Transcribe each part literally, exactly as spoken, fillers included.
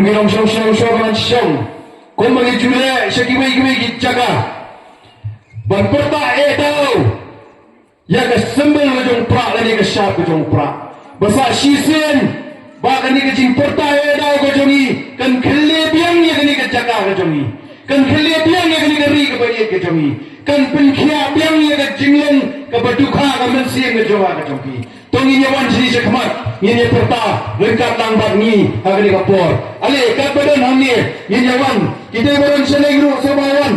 Ngi long shong shong shong man shong. Kumba ngi ju leh sha kiwei kiwei ki jaka ban pyrta eh daw ïa ka symbol ka jong u Prah lane ka shap ka jong u Prah. Ba sa shisien ba kane ka jingpyrta eh daw ka jong ngi kan khlieh biang ïa kane ka jaka ka jong ngi, kan khlieh biang ïa kane ka ri kaba ïeit ka jong ngi, kan pynkhiah biang ïa ka jinglong kaba dukha ka mynsiem ka jong nga ka jong phi. To ngin ïa wan sha khmat, ngin ïa pyrta ryngkat lang bad ngi ha kane ka por. Ale, katba don hangne, ngin ïa wan. Kita ba don shaneng ruh sngewbha wan.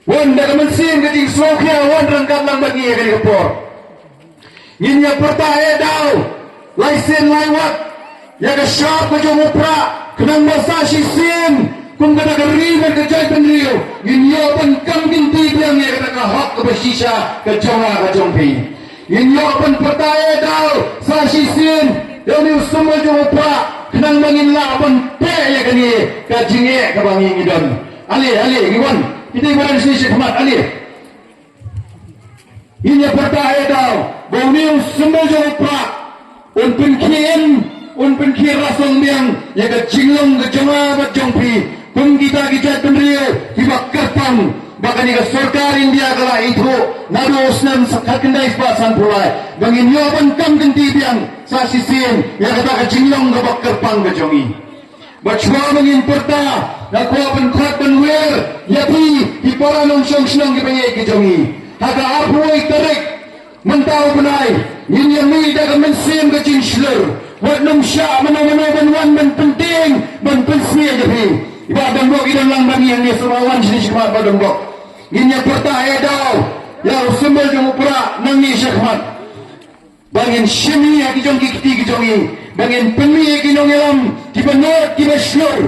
Wan da ka mynsiem ka jingsngewkhia, wan ryngkat lang bad ngi ha kane ka por. Ngin ïa pyrta eh daw lai sien lai wat ïa ka shap ka jong u Prah, khnang ba sa shisien kum kata ka ri bad ka jaitbynriew ngin ïoh ban kam kynti biang ïa kata ka hok kaba shisha ka jong nga ka jong phi. Ngin ïoh ban pyrta eh daw sa shisien ïa une u symbol jong u Prah, khnang ba ngin lah ban peit ïa kane ka jingeh kaba ngi ngi don. Ale, ale, ngi wan. Kita ba don sha khmat, ale. Ngin ïa pyrta eh daw ba une u symbol jong u Prah un pynkhie, un pynkhie rasong biang ïa ka jinglong ka jong nga bad jong phi kum kita ki jaitbynriew kiba kyrpang ba kane ka sorkar India ka la ithuh naduh u snem khatkhyndai spah sanphew lai ba ngin ïoh ban kam kynti biang sa shisien ïa kata ka jinglong kaba kyrpang ka jong ngi. Bad shuwa ba ngin pyrta, nga kwah ban khot ban wer ïa phi ki para nongshong shnong kiba ïeit ki jong ngi. Ha ka arphew wei tarik mynta u bnai ngin ïa mih da ka mynsiem ka jingshlur. Wat nym shah mano mano ban wan ban pyntieng ban pynsngew ïa phi. Ba donbok i don lang ba ngi hangne, sngewbha wan shane shakhmat ba donbok. Ngin ïa pyrta eh daw ïa u symbol jong u Prah nangne shakhmat. Ba ngin shim ïa ki jong ki kti ki jong ngi, ba ngin pynmih ïa ki nongïalam kiba nud kiba shlur,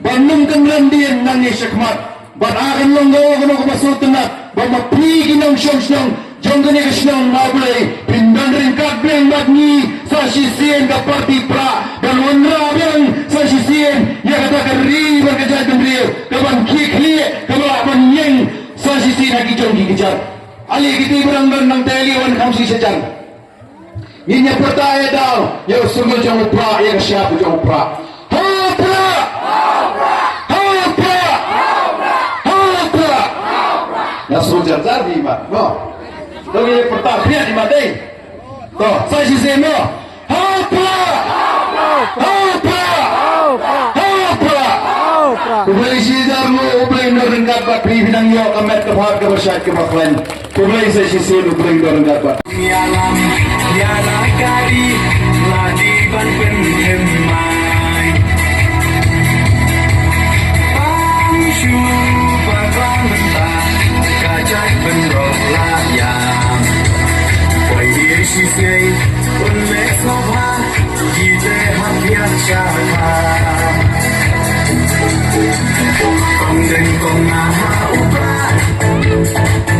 ba nym kynran dien nangne shakhmat. Bad a kan long kano kano kaba sngewtynnat ba ma phi ki nongshong shnong jong kane ka shnong, ma Blei phin don ryngkat biang bad ngi sa shisien ka party Prah, ban wanrah biang sa shisien ïa kata ka ri bad ka jaitbynriew, ka ban khie khlieh, kaba lah ban ïeng sa shisien ha ki jong ki kjat. Ale, kita ba dang don nangta, ale wan kham shi shajan. Ngin ïa pyrta eh daw ïa u symbol jong u Prah, ïa ka shap jong u Prah. Ha u Prah! Ha u Prah! Ha u Prah! Nga sngewjar jar hi mat, mo. To ngin ïa pyrta khriat hi mat dei. To, sa shisien mo. Ha u Prah! Ha u Prah! Ha u Prah! U Blei shi hajar nguh, U Blei un don ryngkat bad phi, phi nang ïoh ka met ka phad kaba shait kaba khlaiñ. Khublei sa shisien, U Blei un don ryngkat bad. Ïalam ïa la ka ri la dei ban pynthymmai. Pang shu bakla mynta ka jaitbynriew la ïam. Poi ïa shisnei un leh sngewbha. Ki te hap ïa shaka. Kong deng kong na ha u Prah.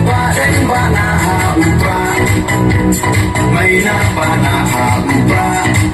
Ba deng ba na ha u Prah. Mai na ba na ha u Prah.